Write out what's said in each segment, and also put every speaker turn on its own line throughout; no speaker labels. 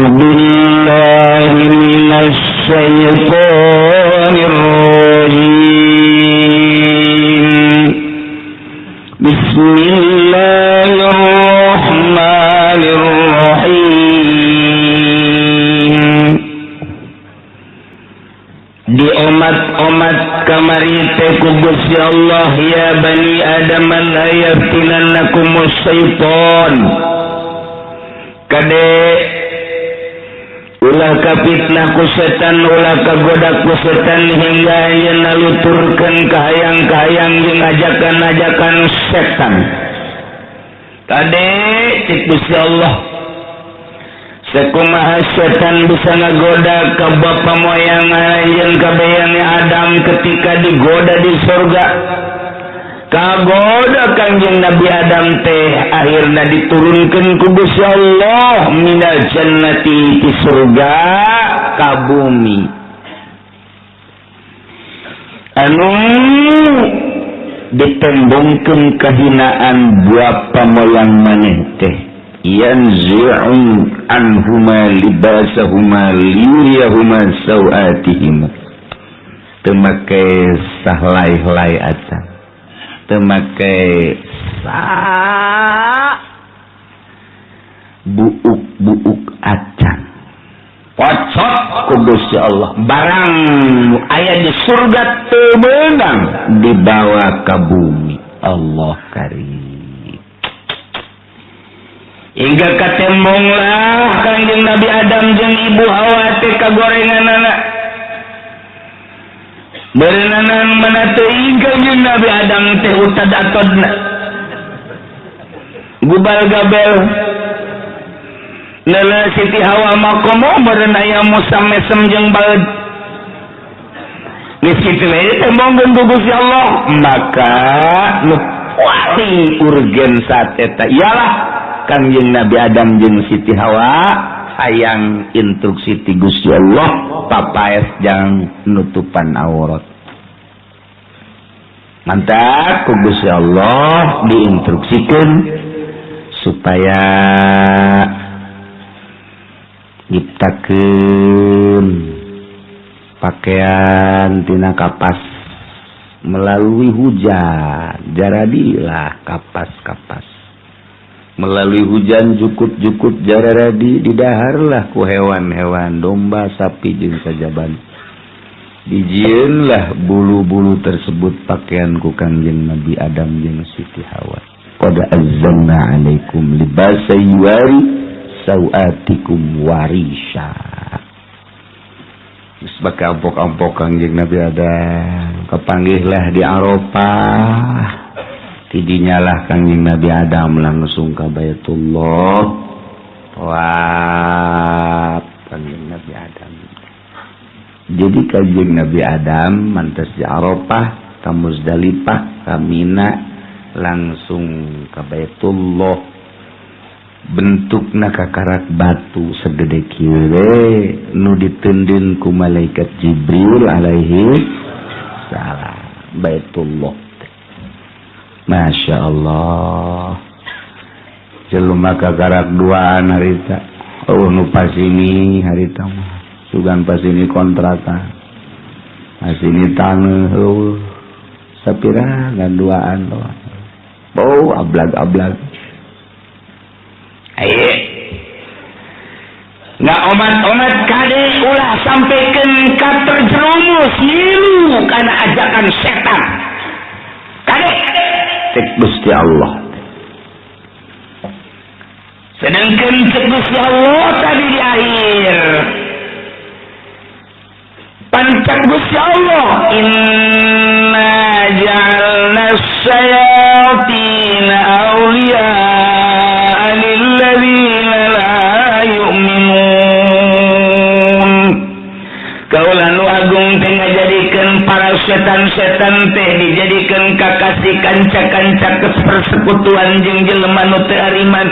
بالله من الشيطان الرجيم. بسم الله الرحمن الرحيم. Di omat-omat kamari teh ku Gusti Allah, يا بني آدم لا يفتننكم الشيطان. Kade, ulah kapitnah ku setan, ulah kagoda ku setan hingga ayeuna nuturkeun kahayang-kahayang jeung ajakan-ajakan setan. Kade, cek Gusti Allah, sekumaha setan bisa ngagoda ka bapa moyang anjeun kabeh Adam ketika digoda di surga, kagoda Kangjeng Nabi Adam teh, akhirnya diturunkan ku Gusti Allah من الجنة di surga ka bumi, anu ditembongkeun kehinaan bapa moyang maneh teh, ينزع عنهما لباسهما ليريهما سوآتهما. Teu make sahlai-helai acan, teu make sa buuk-buuk acan, kocok ku Gusti Allah barang aya di surga teu meunang dibawa ka bumi. Allah karim. Hingga katembong lah Kangjeng Nabi Adam jeung Ibu Hawa teh kagorenganana. Berenanan mana teuing Kangjeng Nabi Adam teh utad atodna gubal gabel. Lele Siti Hawa makomo meureun aya musam mesem jeung baeud. Geus kitu we tembongkeun ku Gusti Allah. Maka nu paling urgen saat eta ialah Kangjeng Nabi Adam jeung Siti Hawa hayang instruksi ti Gusti Allah papaes jang nutupan aurat. Mantap ku Gusti Allah diinstruksikan supaya nyiptakeun pakaian tina kapas. Melalui hujan jaradilah kapas-kapas, melalui hujan jukut-jukut jaradi, didaharlah ku hewan-hewan, domba, sapi jeung sajaban. Dijieunlah bulu-bulu tersebut pakaian ku Kangjeng Nabi Adam jeung Siti Hawa. قد أنزلنا عليكم لباسا يواري سوآتكم وريشا. Geus bakal ampok-ampok Kangjeng Nabi Adam kapanggihlah di Arafah. Tidinyalah Kangjeng Nabi Adam langsung ke Baitullah. Tawaf Kangjeng Nabi Adam. Jadi Kangjeng Nabi Adam mantas di Arafah ka Muzdalifah ka Mina, langsung ke Baitullah. Bentukna kakarak batu segede kieu nu diteundeun ku malaikat Jibril alaihi salam. Baitullah, Masya Allah, jelema kakarak duaan harita. Oh, nu pasini harita mah sugan pasini kontrakan, pasini taneuh, oh sapira ngan duaan. Oh, ablag-ablag. Ayo nggak omat-omat, kade, ulah sampaikan ka terjerumus ngilu karena ajakan setan. Kade, cek Gusti Allah. Sedangkan cek Gusti Allah tadi di akhir pancak Gusti Allah, إنا جعلنا الشياطين أولياء للذين لا يؤمنون. Kaula nu agung teh ngajadikeun para setan-setan teh dijadikeun kakasih, kanca-kanca persekutuan jeung jelema nu teu ariman.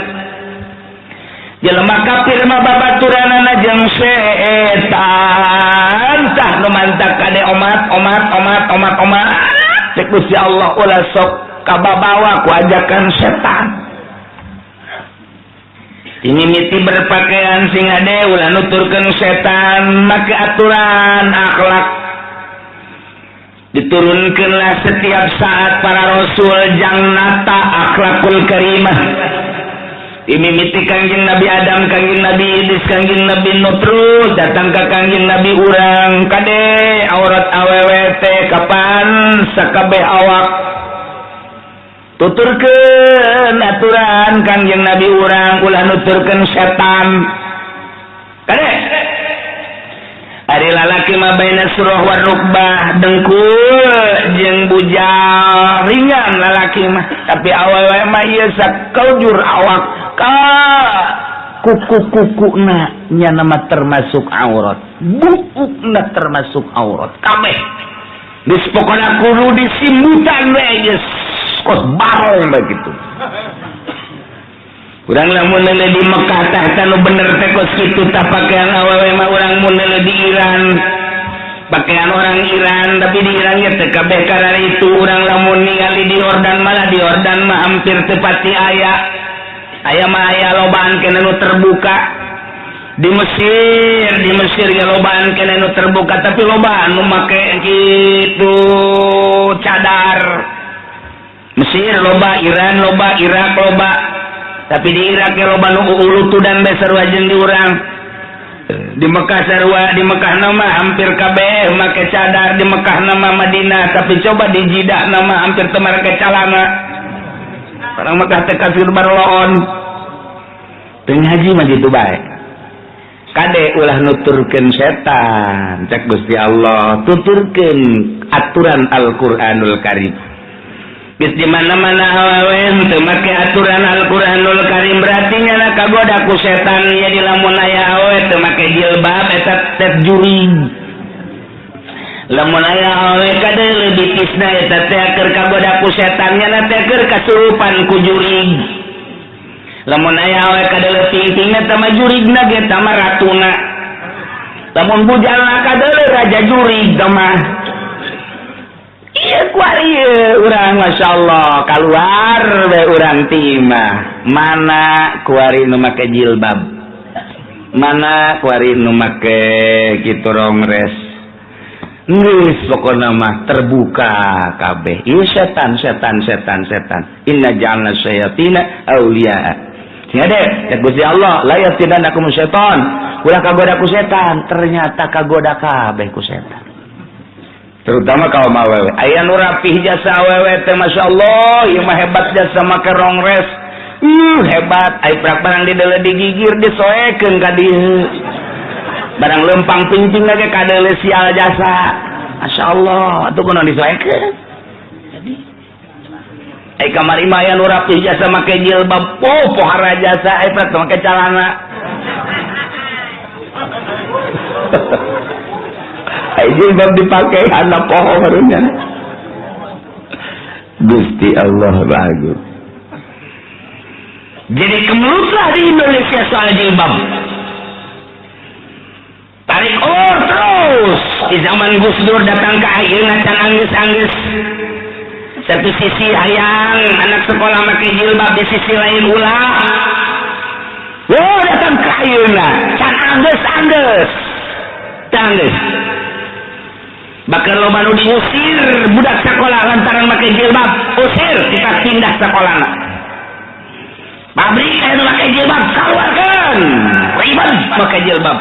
Jelema kafir mah babaturanana jeung setan. Tah, nu mantak kade, omat omat omat omat omat, cek Gusti Allah, ulah sok kababawa ku ajakan setan. Ini miti berpakaian sing ade, ulah nuturkeun setan, make aturan akhlak. Diturunkanlah setiap saat para rasul jang nata akhlakul karimah. Ini miti Kangjeng Nabi Adam, Kangjeng Nabi Idris, Kangjeng Nabi Nuh, terus datang ke Kangjeng Nabi urang. Kade, aurat awewe teh kapan sakabeh awak. Tuturkeun aturan Kangjeng Nabi urang, ulah nuturkeun setan. Kade, ari lalaki mah baina surah war rukbah, dengkul jeung bujal ringan lalaki mah, tapi awewe mah ieu sakaujur awak ka kuku-kukuna nya nama termasuk aurat, buukna termasuk aurat kabeh. Geus pokona kudu disimbutan we, geus kos barong begitu. Urang lamun di Mekah tah nu bener teh kos kitu tah pakaian awewe mah. Urang mun di Iran, pakaian orang Iran, tapi di Iran ge teu kabeh karena itu. Urang lamun ningali di Yordan, malah di Yordan mah hampir teu pati aya, aya mah aya lobaan keneh nu terbuka. Di Mesir, di Mesir ge lobaan keneh nu terbuka, tapi lobaan nu make kitu cadar. Mesir loba, Iran loba, Irak loba, tapi di Irak ya loba nu ulutudan bae sarua jeung di urang. Di Mekah sarua, di Mekah nama hampir kabeh make cadar di Mekah nama, Madinah, tapi coba di Jidah nama hampir teu make calana. Orang Mekah teh kafir barloon. Teu ngaji mah gitu bae. Kade, ulah nuturkeun setan, cek Gusti Allah, tuturkeun aturan Al-Qur'anul Karim. Geus di mana-mana awewe teu make aturan Al-Qur'anul Karim, berarti nyana kagoda ku setan. Jadi lamun aya awewe teu make jilbab, eta teh jurig. Lamun aya awewe kade leuwih tisna, eta teh keur kagoda ku setan, nyana teh keur kasurupan ku jurig. Lamun aya awewe kade pingpingna, eta mah jurigna ge eta mah ratuna. Lamun bujalna kadeuleu, raja jurig tah mah. Iya, kuari urang, masya Allah, keluar be urang ti imah, mana kuari nu make jilbab, mana kuari nu make kitu rongres. Geus pokona mah terbuka kabeh. Ieu setan, setan, setan, setan. Inna ja'alna syayatina awliya. Sing ade, cek Gusti Allah, la yaftinakum syaitan. Ulah kagoda ku setan, ternyata kagoda kabeh ku setan. Terutama kaum awewe. Aya nu rapih jasa awewe teh, masyaallah, ieu mah hebat jasa make rongres. Hebat, ai prak barang dideuleu digigir disoekeun ka dieu. Barang lempang pincing lagi kadeuleu sial jasa. Masya Allah, atuh kunaon disoekeun? Jadi ai kamari mah aya nu rapih jasa make jilbab, oh pohara jasa, ai prak make calana. Ai jilbab dipakai anak poho barunya. Gusti Allah bagus. Jadi kemelutlah di Indonesia soal jilbab. Tarik ulur terus di zaman Gus Dur datang ke ayeuna can anggeus-anggeus. Satu sisi hayang anak sekolah make jilbab, di sisi lain ulah. Oh, datang ke ayeuna can anggeus-anggeus. Can anggeus. Bahkan loba nu diusir budak sekolah lantaran make jilbab, usir, kita pindah sekolah. Pabrik aya nu make jilbab, keluarkan, ribet make jilbab.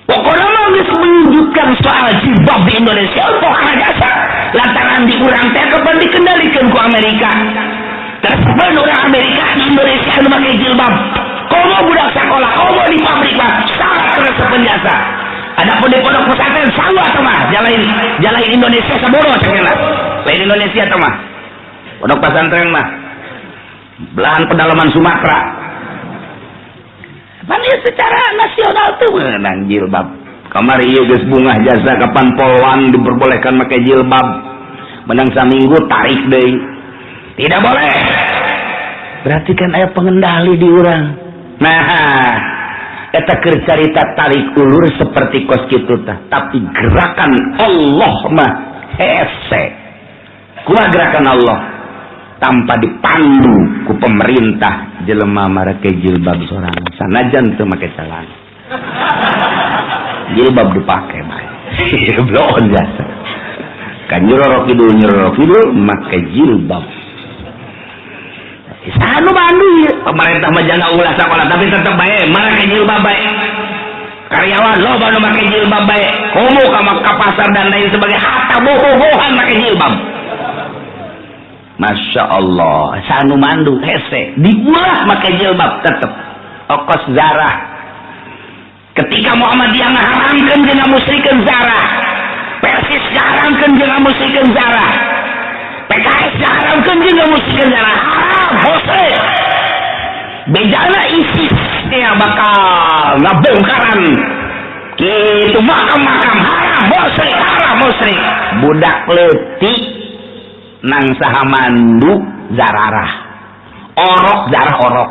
Pokoknya mah geus menunjukkan soal jilbab di Indonesia pokoknya jasa lantaran di urang teh kapan dikendalikan ku Amerika. Terus orang Amerika di Indonesia nu make jilbab, komo budak sekolah, komo di pabrik mah sangat keresepan jasa. Adapun di pondok pesantren sawah atau mah jalain jalain Indonesia sabodo cenah, lain Indonesia atau mah pondok pesantren mah belahan pedalaman Sumatera. Pan secara nasional tuh menang jilbab. Kamari ieu geus bungah jasa kapan polwan diperbolehkan make jilbab, menang saminggu tarik deui, tidak boleh. Berarti kan aya pengendali di urang. Nah, eta keur carita tarik ulur seperti kos kitu tah, tapi gerakan Allah mah hese. Kumaha gerakan Allah tanpa dipandu ku pemerintah? Jelema marake jilbab sorangan, sanajan teu make celana, jilbab dipake bae, bloon jasa kan. Nyiroro Kidul, Nyiroro Kidul make jilbab. Anu mandu pemerintah mah jangan ulah sekolah, tapi tetep bae make jilbab bae. Karyawan loba nu make jilbab bae, komo ka ka pasar dan lain sebagainya, hatta bobogohan make jilbab. Masya Allah, sanu mandu hese diulah make jilbab tetep okos zarah. Ketika Muhammadiyah ngaharamkeun jeung ngamusrikeun zarah, Persis ngaharamkeun jeung ngamusrikeun zarah, PKS ngaharamkeun jeung ngamusrikeun zarah, haram musyrik. Bejana ISIS ya bakal ngabongkaran gitu makam-makam, haram musyrik, haram musyrik. Budak leutik nang saha mandu zararah, orok zarah, orok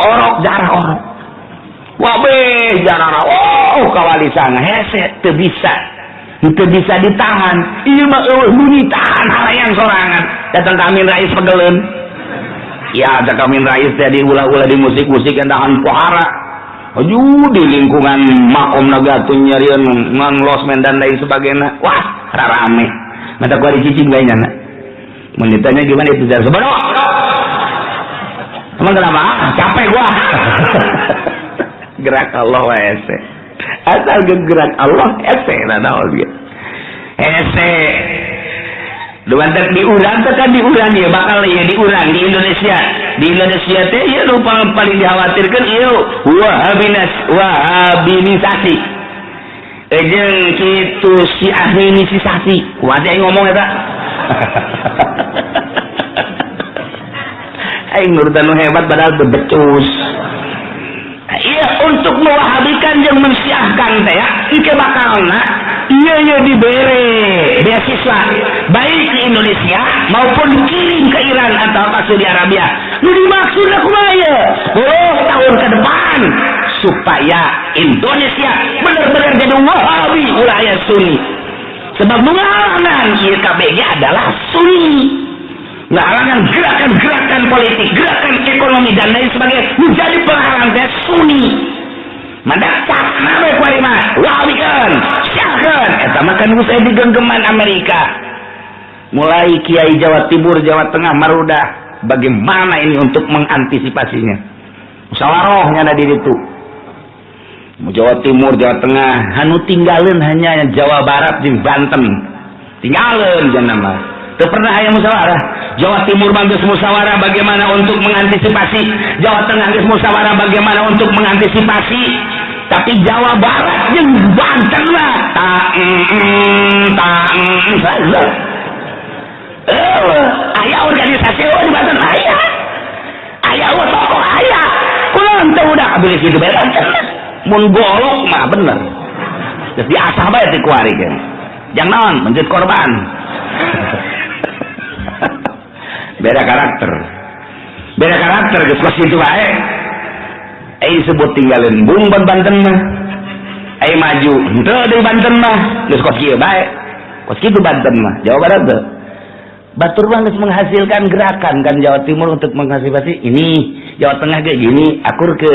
orok zarah, orok wabe jarara. Oh, kawali sanga hese, teu bisa, teu bisa ditahan. Ieu mah eueuh nu ditahan, hayang sorangan. Datang ka Amin Rais, pegeleun ya. Cak Amin Rais teh diulah-ulah di musik-musik yang tahan pohara. Aduh, di lingkungan makom naga tuh nyarian ngan losmen dan lain sebagainya. Wah, rame mata gua dicicing bae nyana. Mun ditanya gimana itu jar sebenarnya, emang kenapa? Ah, capek gua. Gerak Allah hese, asal gerak Allah hese. Nah, naon gitu hese. Dumantek di urang teh kan, di urang ya bakal ya, di urang di Indonesia, di Indonesia teh ya nu paling dikhawatirkan ieu wahabinas, wahabinisasi jeung kitu si ahlinisasi. Kuat aing ngomong eta, aing nurutan nu hebat padahal bebecus. Iya, untuk mewahabikan yang mensiahkan teh ya ike bakalna iya iya dibere beasiswa baik di Indonesia maupun dikirim ke Iran atau ke Saudi Arabia. Nu dimaksud kumaha ya 10 tahun ke depan supaya Indonesia benar-benar jadi Wahabi, wilayah Sunni, sebab menghalangan IKBG adalah Sunni, ngahalangan gerakan-gerakan politik, gerakan ekonomi dan lain sebagainya menjadi penghalang teh Sunni. Mandak carana we kuari mah wahabikeun, siahkeun. Eta mah kan geus di genggeman Amerika. Mulai Kiai Jawa Timur, Jawa Tengah marudah, bagaimana ini untuk mengantisipasinya? Musyawarah nyana di ditu. Jawa Timur, Jawa Tengah, anu tinggalin hanya Jawa Barat jeung Banten. Tinggalin jangan mah. Teu pernah aya musyawarah. Jawa Timur bagus musyawarah bagaimana untuk mengantisipasi, Jawa Tengah geus musyawarah bagaimana untuk mengantisipasi, tapi Jawa Barat jeung Banten lah tak tak saja. Aya organisasi, oh, di Banten aya, aya, oh, tokoh aya. Kunaon teu udah bilih kitu bae Banten? Mun golok mah bener geus diasah bae ti kuari kan. Jang naon menjadi korban, beda karakter, beda karakter geus kos kitu bae. Ai sebut tinggalin bung ban Banten mah, ai maju henteu deui Banten mah, geus kos kieu bae, kos kitu Banten mah. Jawa Barat teu, batur mah geus menghasilkan gerakan kan. Jawa Timur untuk menghasilkan ini, Jawa Tengah kayak gini, akur ke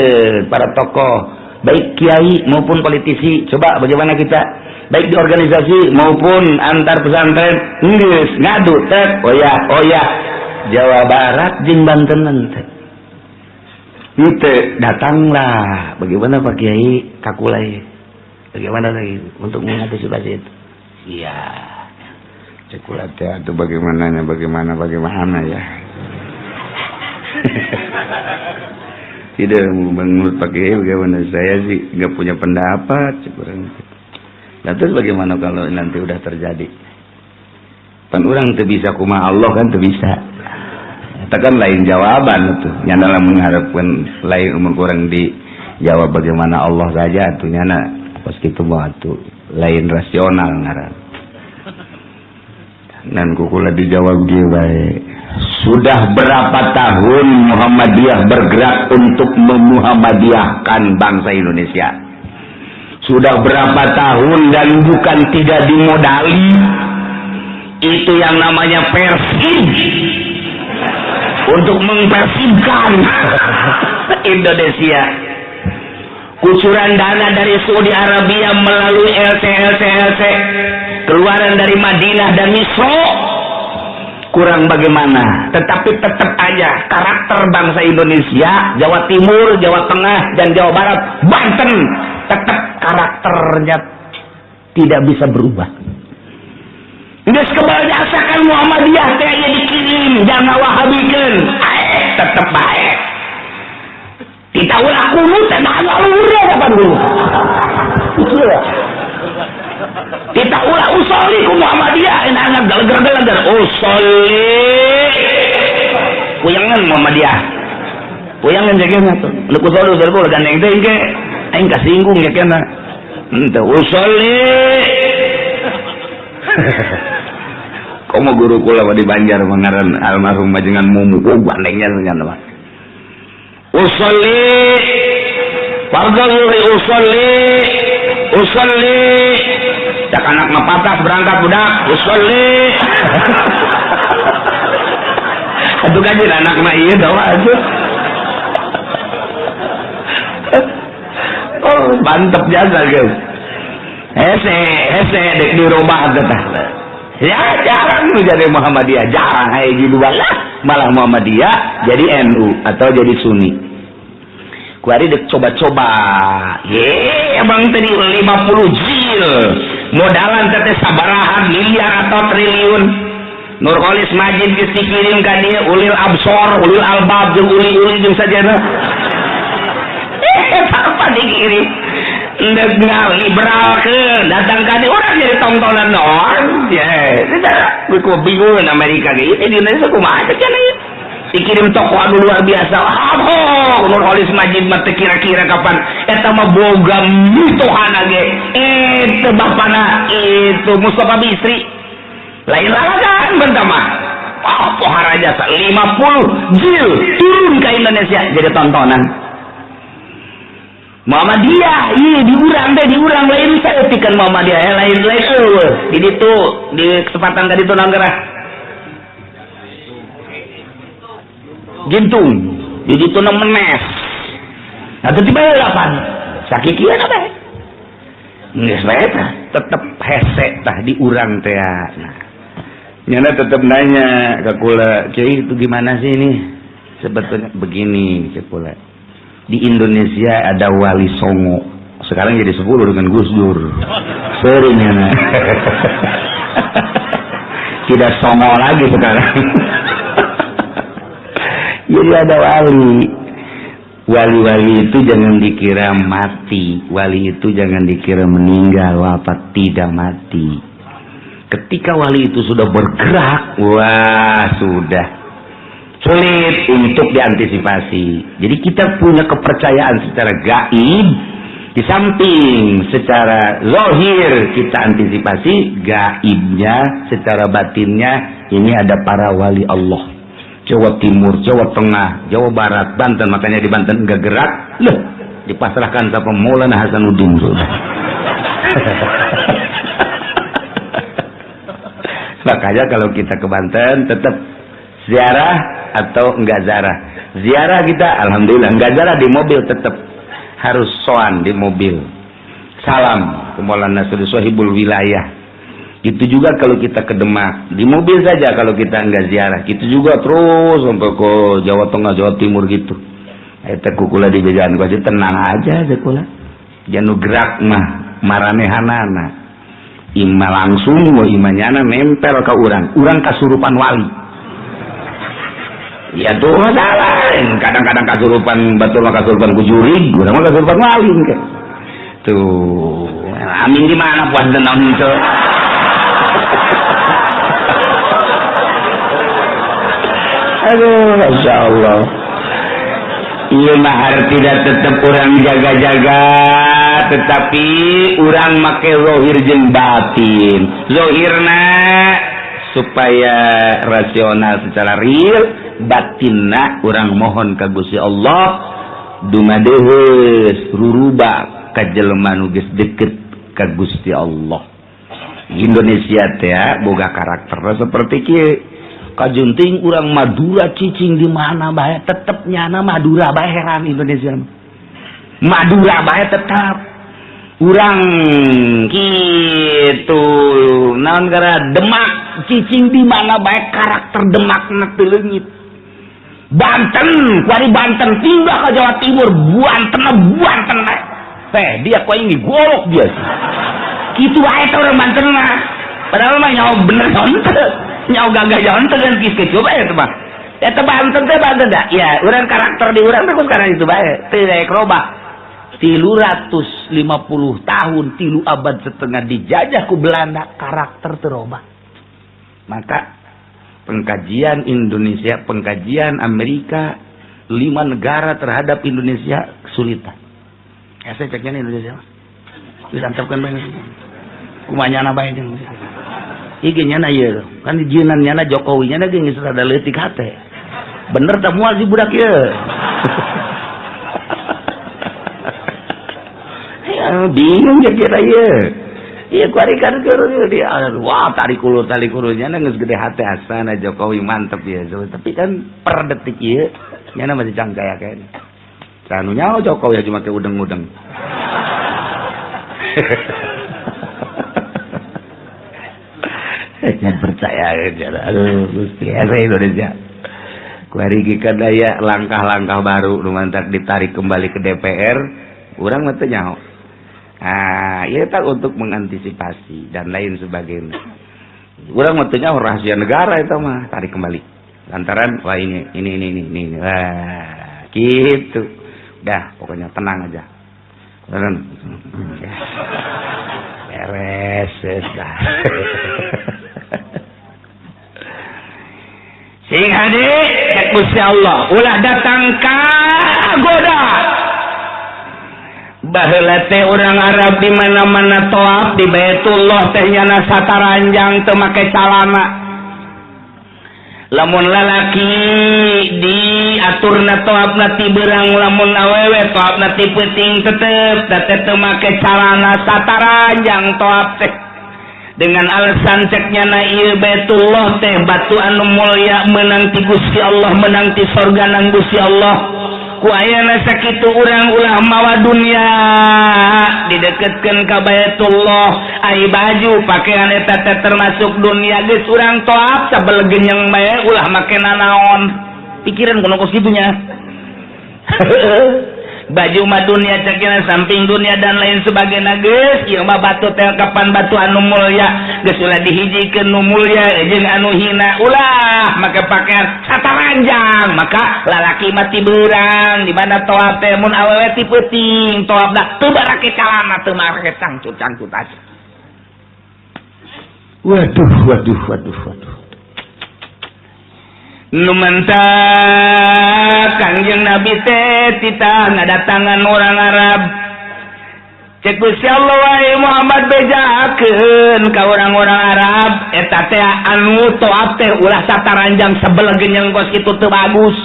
para tokoh baik kiai maupun politisi. Coba bagaimana kita baik di organisasi maupun antar pesantren geus ngadu tek. Oh ya, oh ya, Jawa Barat jeung Banten teh itu datanglah, bagaimana Pak Kiai Kakulai, bagaimana lagi untuk mengantisipasi itu? Iya, cekulat ya itu bagaimananya, bagaimana bagaimana ya. Tidak, menurut Pak Kiai bagaimana? Saya sih nggak punya pendapat kurang. Nah, terus bagaimana kalau nanti udah terjadi? Pan orang tuh bisa kuma Allah kan tuh bisa. Itu kan lain jawaban tuh. Nyana lah mengharapkan lain umur kurang dijawab bagaimana Allah saja tuh nyana pas gitu mah tuh lain rasional ngaran. Dan kukula dijawab dia baik. Sudah berapa tahun Muhammadiyah bergerak untuk memuhammadiyahkan bangsa Indonesia? Sudah berapa tahun dan bukan tidak dimodali. Itu yang namanya Persib. Untuk mempersibkan Indonesia. Kucuran dana dari Saudi Arabia melalui LC LC LC, keluaran dari Madinah dan Misro kurang bagaimana, tetapi tetap aja karakter bangsa Indonesia, Jawa Timur, Jawa Tengah, dan Jawa Barat, Banten, tetap karakternya tidak bisa berubah. Geus kebal jasa kan Muhammadiyah teh aya dikirim jangan Wahabikeun, tetep bae. Kita ulah kunut teh luhur kapan dulu. Kita ulah usolli ku Muhammadiyah enak galeger-galeger usolli. Kuyangan Muhammadiyah. Kuyangan jagena tuh. Nu usolli usolli ku gandeng teh engke aing kasinggung ya kena. Henteu usolli. Komo guru kula di Banjar mengaran almarhum majengan Mumu, oh gandengnya dengan mah. Usolli fardhu zuhri usolli usolli cak anak mah patah berangkat budak usolli. Aduh gaji anak mah ieu doa atuh. Oh mantep jasa guys. Hese hese dek dirubah teh. Ya jarang jadi Muhammadiyah, jarang aya gitu lah, malah Muhammadiyah jadi NU atau jadi Sunni. Kuari dek coba-coba. Ye, abang tadi 50 jil. Modalan teh sabaraha miliar atau triliun. Nurholis Majid geus dikirim ka dieu ulil absor, ulil albab jeung uli-uli jeung sajana. Apa dikirim? Ndek liberalkeun, datang ka dieu urang jadi tontonan doang. Ya, tidak, bingung Amerika ge. Di Indonesia kumaha cenah? Dikirim tokoh anu luar biasa. Oh, Nurholis Majid mah teu kira-kira kapan eta mah boga mitohana ge. Teu bapana itu Mustafa Bisri. Lain lalagan benta mah. Oh, pohara jasa 50 jil turun ke Indonesia jadi tontonan. Muhammadiyah, iya diurang deh, diurang lain saeutikan Muhammadiyah, lain lain eueuh. Di ditu di kesempatan ka ditu naon geura? Gintung, di ditu na menes. Nah teu tiba lapan. Sakikieu bae. Geus bae tah, tetep hese tah diurang teh. Nah, nyana tetep nanya ka kula, "Kiai itu gimana sih ini?" Sebetulnya begini, cek kula. Di Indonesia ada Wali Songo. Sekarang jadi 10 dengan Gus Dur. Sering ya. Tidak songo lagi sekarang. Jadi ada wali. Wali-wali itu jangan dikira mati. Wali itu jangan dikira meninggal, wafat, tidak mati. Ketika wali itu sudah bergerak, wah sudah sulit untuk diantisipasi. Jadi kita punya kepercayaan secara gaib, di samping secara zahir kita antisipasi gaibnya, secara batinnya ini ada para wali Allah. Jawa Timur, Jawa Tengah, Jawa Barat, Banten, makanya di Banten enggak gerak, loh dipasrahkan sama Maulana Hasanuddin sudah. Makanya kalau kita ke Banten tetap ziarah atau enggak ziarah. Ziarah kita alhamdulillah, enggak ziarah di mobil tetap harus soan di mobil. Salam ke Maulana Sohibul Wilayah. Itu juga kalau kita ke Demak, di mobil saja kalau kita enggak ziarah. Gitu juga terus sampai ke Jawa Tengah, Jawa Timur gitu. Eta kukula di bejaan gua tenang aja kula. Janu gerak mah maranehanana. Ima langsung wa imanyana nempel ke urang. Urang kasurupan wali. Ya tuh masalah. Kadang-kadang kasurupan batur mah kasurupan kujurig, urang mah kasurupan wali engke. Tuh, amin di mana puas naon henteu. Aduh, Masya Allah. Iya mahar tidak tetap orang jaga-jaga, tetapi orang make zohir jeung batin. Zohirna supaya rasional secara real, batinna orang mohon ka Gusti Allah dumadeheus ruruba ka jelema nu geus deket ka Gusti Allah. Indonesia teh boga karakter seperti kieu. Kajunting urang Madura cicing di mana bae tetep nyana Madura bae, heran Indonesia. Madura bae tetap. Urang kitu naon gara Demak cicing di mana bae karakter Demak teu leungit. Banten, kuari Banten pindah ke Jawa Timur, Banten Banten bae. Teh dia kok ini golok dia. Kitu bae teh urang Banten mah. Padahal mah nyawa bener henteu. Nyawa gagah nyawa henteu kan kieu coba ya teh mah. Eta Banten teh Banten da. Ya, urang karakter di urang teh sekarang itu bae. Teu daek robah. 350 tahun, 3,5 abad dijajah ku Belanda, karakter terobah. Maka pengkajian Indonesia, pengkajian Amerika, 5 negara terhadap Indonesia kesulitan. Ya saya ceknya Indonesia. Bisa antapkan bae. Kumaha nyana bae jeung. Ieu nyana ieu. Kan dijieunnan nyana Jokowi nyana ge geus rada leutik hate. Bener tah moal si budak ieu. Bingung ya kira ieu. Iya kuari kan keur dia wah tarik ulur nyana geus gede hate asana Jokowi mantep ya. Tapi kan per detik ieu nyana masih cangcaya kene. Anu nyaho Jokowi aja make udeng-udeng. Jangan percaya aja. Aduh Gusti asa Indonesia. Kuari ge kan aya langkah-langkah baru nu mantak ditarik kembali ke DPR, urang mah teu nyaho. Ah, ieu teh untuk mengantisipasi dan lain sebagainya. Urang mah teu nyaho rahasia negara eta mah, tarik kembali. Lantaran wah ini. Wah, gitu. Dah, pokoknya tenang aja. Beres dah. Sing hade cek Gusti Allah, ulah datang ka goda. Baheula teh urang Arab di mana-mana toaf di Baitullah teh nyana sataranjang teu make calana. Lamun lalaki diaturna toafna ti beurang, lamun awewe toafna ti peuting tetep da teh teu make calana sataranjang toaf teh. Dengan alasan ceknya na ieu Baitullah teh batu anu mulya meunang ti Gusti Allah, meunang ti sorga nang Gusti Allah. Ku ayana sakitu urang ulah mawa dunya dideketkeun ka Baitullah, ai baju pakaian eta teh termasuk dunia geus urang toaf sabel genyeng bae ulah make nanaon. Pikiran kuno kos kitu nya. Baju mah dunia cekina samping dunia dan lain sebagainya geus ieu mah batu teh kapan batu anu mulya geus ulah dihijikeun nu mulya jeung anu hina ulah make pakaian sataranjang. Maka lalaki mah ti beurang di mana toaf teh mun awewe ti peuting toaf da teu barake calana teu make cangcut-cangcut aja. Waduh waduh waduh waduh. Nu mantak Kangjeng Nabi teh titah ngadatangan orang Arab. Cek Gusti Allah wae Muhammad bejakeun ka orang-orang Arab eta teh anu toaf teh ulah sataranjang sebel genyeng kos kitu teu bagus.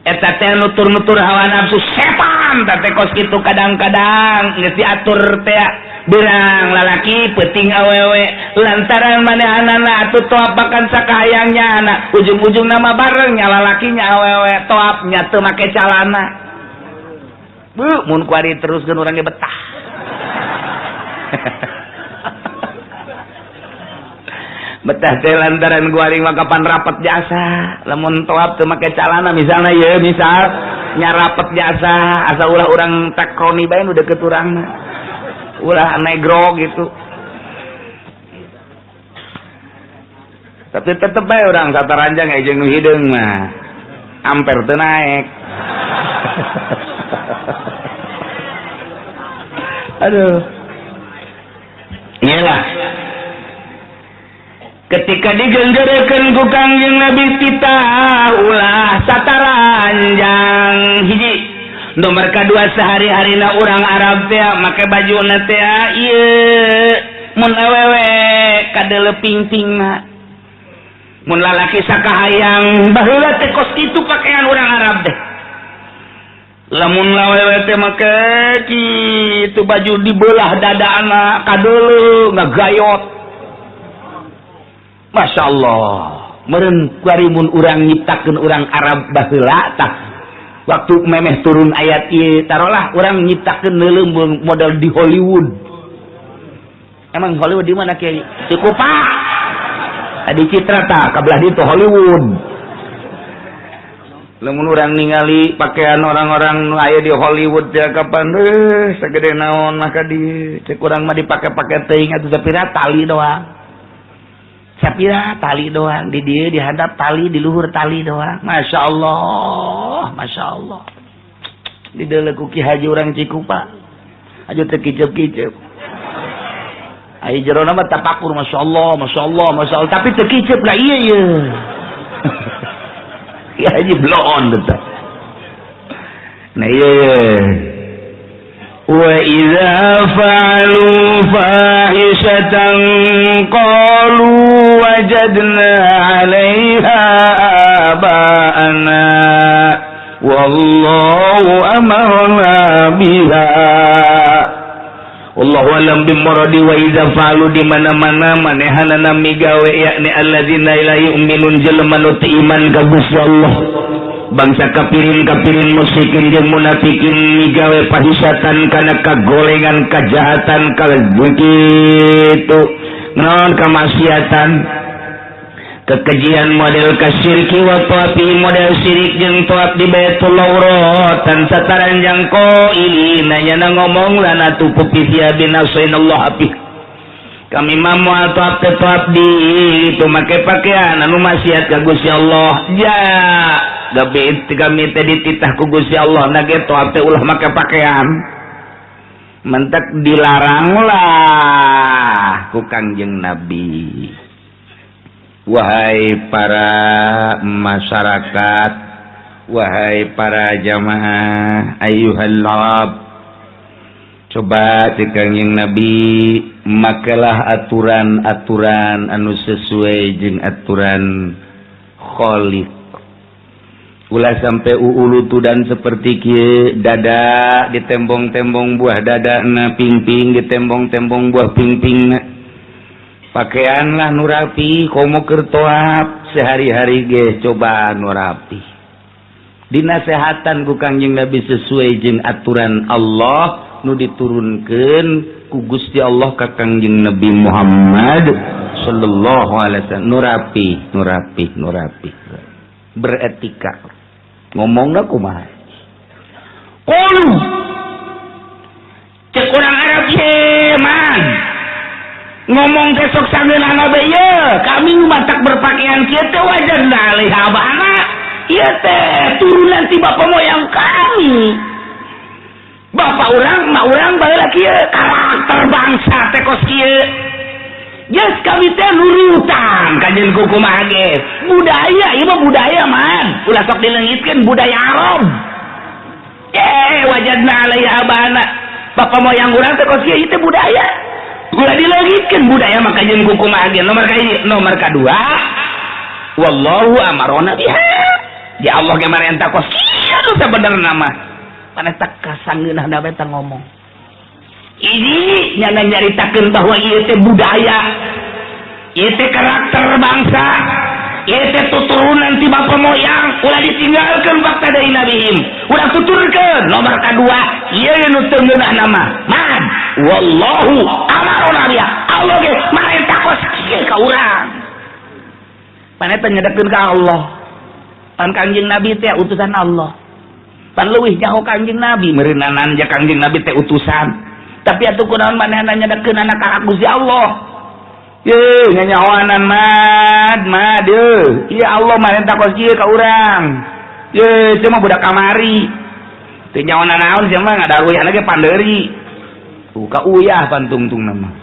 Eta teh nutur-nutur hawa nafsu setan teh kos kitu kadang-kadang geus diatur teh berang lalaki peuting awewe lantaran manehanana atuh toap makan sakahayangnya anak ujung-ujung nama bareng nya lalakinya awewe toapnya teu make calana. Bu mun kuari teruskeun urang ge betah. Betah teh lantaran kuari mah kapan rapet jasa lamun toap teu make calana misalna ieu misal nya rapet jasa asa ulah urang takroni bae nu deukeut urangna ulah negro gitu. Tapi tetep bae urang sataranjang jeung nu hideung mah amper teu naek. Aduh. Iyalah. Ketika digenggerekeun ku Kangjeng Nabi titah ulah sataranjang hiji. Nomor kedua sehari-harina urang Arab teh make bajuna teh ieu mun awewe kadeuleu pingpingna. Mun lalaki sakahayang baheula teh kos kitu pakaian urang Arab teh. Lamun awewe teh make kitu baju dibelah dadaana kadeuleu ngagayot. Masya Allah. Meureun kuari mun urang nyiptakeun urang Arab baheula tah, waktu memeh turun ayat ieu, tarolah urang nyiptakeun neuleum model di Hollywood. Emang Hollywood di mana, Kiai? Cikupa. Tadi Citra tah, kabelah ditu Hollywood. Lamun urang ningali pakaian orang-orang nu aya di Hollywood ya, kapan segede naon maka di cek urang mah dipake-pake teuing atuh, sapira tali doang. Sapira tali doang, di dieu dihadap tali, di luhur tali doang. Masya Allah, Masya Allah. Di deuleu ku Ki Haji urang Cikupa. Aja teu kicep-kicep. Ai jerona mah tapakur, Masya Allah, Masya Allah, Masya Allah, tapi teu kicep lah, iya iya. Ki Haji bloon tetap. Nah, iya. وإذا فعلوا فاحشة قالوا وجدنا عليها آباءنا والله أمرنا بها والله أعلم بمرادي. وإذا فعلوا di mana-mana manehanana migawe, yakni alladzina la yu'minun, jelema nu teu iman ka Gusti Allah, bangsa kafirin kafirin, musyrikin jeung munafikin, migawe fahisyatan kana kagolengan, kajahatan, kalau begitu non kemaksiatan, kekejian, model kasyirki wa tawafi, model syirik jeung tawaf di Baitullah uratan sataranjang, ini nanya na ngomong lana tupu fi thiyabin asainallah fi, kami mah moal tawaf teh, tawaf di itu make pakaian anu maksiat ka Gusti Allah. Ja gabe kami teh dititah ku Gusti Allah na ge tawaf teh ulah make pakaian, mentek dilarang lah ku Kangjeng Nabi. Wahai para masyarakat, wahai para jamaah, ayyuhal arab, coba cek Kangjeng Nabi, makalah aturan-aturan anu sesuai jeung aturan Khaliq. Ulah sampai uulutu dan seperti kieu, dada ditembong-tembong, buah dada na pingping ditembong-tembong, buah pingping na. Pakaianlah nu rapi, komo keur toap, sehari-hari ge coba nu rapi. Dinasehatan ku Kangjeng Nabi sesuai jeung aturan Allah nu diturunkeun ku Gusti Allah ka Kangjeng Nabi Muhammad sallallahu alaihi wasallam. Nu rapi, nu rapi, nu rapi, beretika ngomongna kumaha. Qalu, cek urang Arab ye man ngomong teh sok sangeunahna bae ye, kami matak berpakaian kieu teh wajadna alaiha abana, ieu teh turunan ti bapak moyang kami, bapak urang, mak urang baheula kieu, karakter bangsa teh kos kieu. Yes, kami teh nurutan kajian kuku ge budaya ieu mah, budaya man, ulah sok dileungitkeun budaya Arab. Eh, wajadna alaiha abana, bapak moyang urang teh kos kieu, ieu teh budaya, ulah dileungitkeun budaya mah kajian kuku ge. Nomor ka nomor kadua, wallahu amarona biha, ya Allah ge marentah kos kieu. Sabenerna mah mana tak kasangeunahna bae tah ngomong ini, nyana nyaritakeun bahwa ieu teh budaya, ieu teh karakter bangsa, ieu teh tuturunan ti bapak moyang, ulah ditinggalkeun fakta dari nabihim, ulah tuturkeun. Nomor kadua, ieu nu teu ngeunah mah man, wallahu amarona biha, Allah ge marentah kos kieu ka urang. Mana teh nyedekeun ka Allah, pan Kangjeng Nabi teh utusan Allah, pan leuwih nyaho Kangjeng Nabi meureunanan ja Kangjeng Nabi teh utusan, tapi atuh kunaon manehna nyedekeun anak ka Gusti Allah? Ye, nyanyawanan mad, mad ye. Iya, Allah marentah kos kieu ka urang. Ye, cuma budak kamari. Teu nyawana naon sia mah, ngadaruyahna ge pandeuri. Tuh ka uyah pantungtung nama.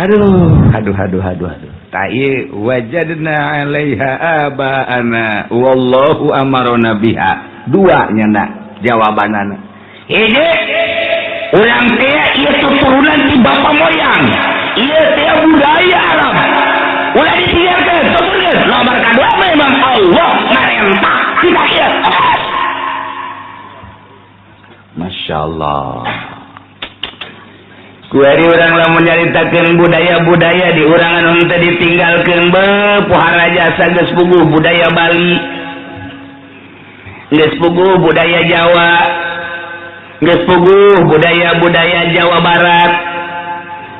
Aduh, aduh, aduh, aduh, aduh. Tai wajadna 'alaiha aba'ana wallahu amarona biha. Dua nyana jawabanana. Hiji, urang teh ieu tuturunan ti bapak moyang. Ieu teh budaya Arab. Ulah ditinggalkeun, tuturkeun. Nomor kadua, memang Allah marentah kita ieu. Masya Allah. Kuari urang lamun nyaritakeun budaya-budaya di urang anu teu ditinggalkeun, beuh, pohara jasa geus puguh budaya Bali, geus puguh budaya Jawa, geus puguh budaya-budaya Jawa Barat.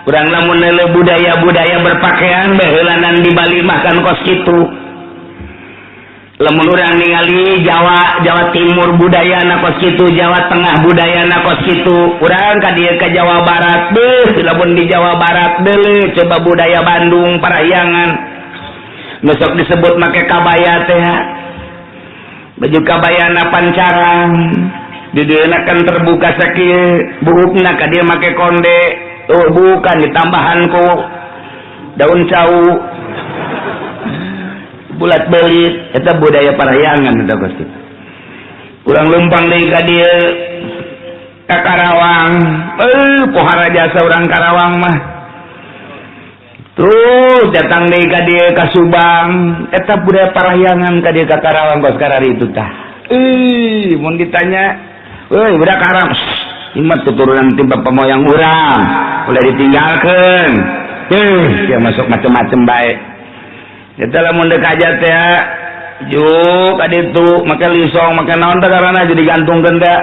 Urang lamun neuleuh budaya-budaya berpakaian baheulanan di Bali mah kan kos kitu. Lamun urang ningali Jawa, Jawa Timur budaya na kos kitu, Jawa Tengah budaya na kos kitu. Urang ka dieu ka Jawa Barat, beuh, lamun di Jawa Barat deuleu coba budaya Bandung, Parahyangan, nu sok disebut make kabaya teh, baju kabaya na pancarang di dieu kan terbuka sakieu buukna, ka dieu make konde, oh bukan, ditambahan ku daun cau bulat belit. Eta budaya Parahyangan eta pasti. Kurang lempang deui ka dieu ka Karawang, eh, pohara jasa urang Karawang mah. Terus datang deui ka dieu ka Subang, eta budaya Parahyangan ka dieu ka Karawang kos kararitu tah. Ih, mun ditanya, "Euy, budak Karawang, ini mah keturunan ti bapak moyang urang, ulah ditinggalkeun." Eh, dia masuk macem-macem bae. Eta lamun deuk hajat teh juk ka ditu make lisong, make naon teh karana jadi gantungkeun teh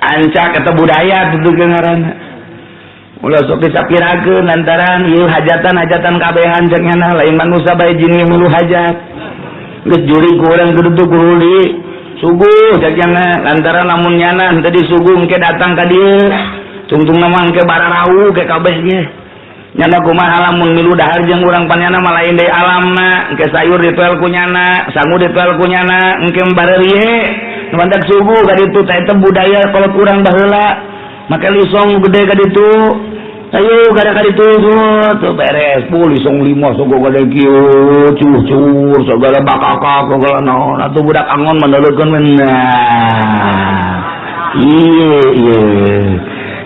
ancak. Eta budaya tuh ngaranna. Ulah sok disapirakeun lantaran ieu hajatan-hajatan kabehan cek nyana, lain manusia bae, jin milu hajat. Geus jurig ku urang kudu kudu suguh cek nyana, lantaran lamun nyana henteu disuguh engke datang ka dieu tungtung mah engke bararau ke kabeh ge. Nyana kumaha lamun milu dahar jeung urang, pan nyana mah lain deui alamna. Engke sayur ditoel ku nyana, sangu ditoel ku nyana, engke bareurihe nu mantak suguh ka ditu teh. Eta budaya kolot urang baheula, make lisong gede ka ditu, ayo kada ka ditu tuh beres bu lisong lima sogo gede kieu cucur segala bakakak segala naon atuh. Budak angon mendeleukeun, nah iya iya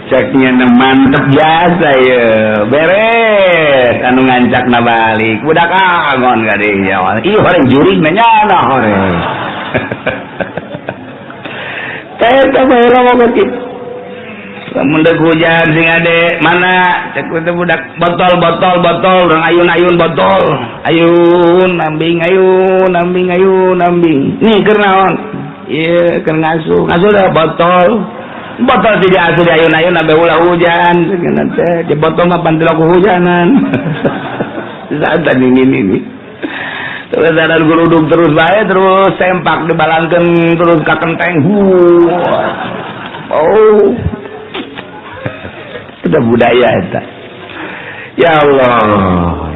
ceknya mantep jasa ya, beres anu ngancak na balik budak angon kadinya, ih horeng jurig nanya na horeng. Eta baheula mah kitu. Lamun deuk hujan sing ade mana cek teh budak, botol botol botol, urang ayun-ayun botol, ayun ambing, ayun ambing, ayun ambing. Nih keur naon? Ieu keur ngasuh ngasuh dah botol botol tidak asuh di ayun-ayun sampai ulah hujan teh di botol mah pantil hujanan saat tadi ini terus ada geruduk terus bae, terus sempak dibalangkeun terus ka kenteng. Oh, itu budaya eta. Ya Allah,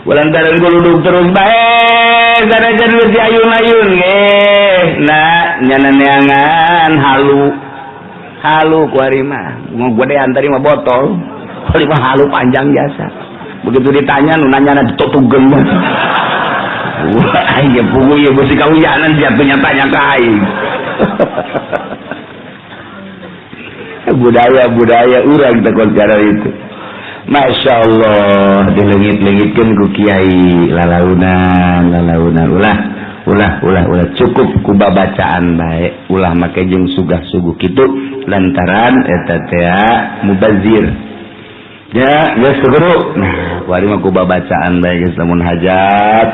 lantaran geruduk terus bae sanajan geus diayun-ayun ge, nah nyana neangan halu halu ku ari mah mau gede antari mah botol kali mah halu panjang jasa. Begitu ditanya nu nanya ditutugeun. Wah, aing ge puguh ieu beusi kahujanan jatuhnya tanya ka aing. Budaya budaya urang teh cara itu. Masya Allah, dilengit-lengitkan ku kiai lalaunan lalaunan. Ulah ulah ulah ulah, cukup ku babacaan bae, ulah make jeung sugah-suguh kitu lantaran eta teh mubazir ya. Geus guru, nah kuari mah ku babacaan bae geus. Lamun hajat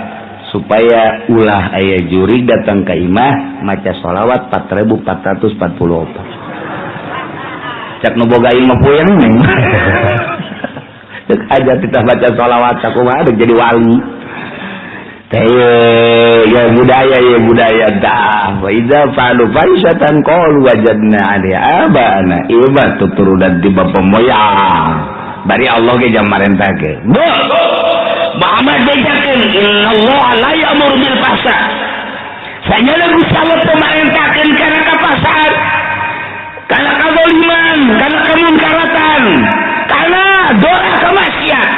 supaya ulah aya jurig datang ka imah, maca sholawat 4444. Cak nu boga imah puyeng neng. Cek aja kita baca sholawat sakumaha jadi wali teh ya. Budaya ya budaya dah. Wa idza fa'alu fahishatan qalu wajadna 'alaiha abana. Ieu mah tuturunan ti bapa moyang. Bari Allah ge jam marentah ge. Muhammad bejakeun, innallaha la ya'muru bil fahsya. Sanyana Gusti Allah teu marentahkeun kana kapasaan, kana kazaliman, kana kemunkaratan, kana doa kemaksiat,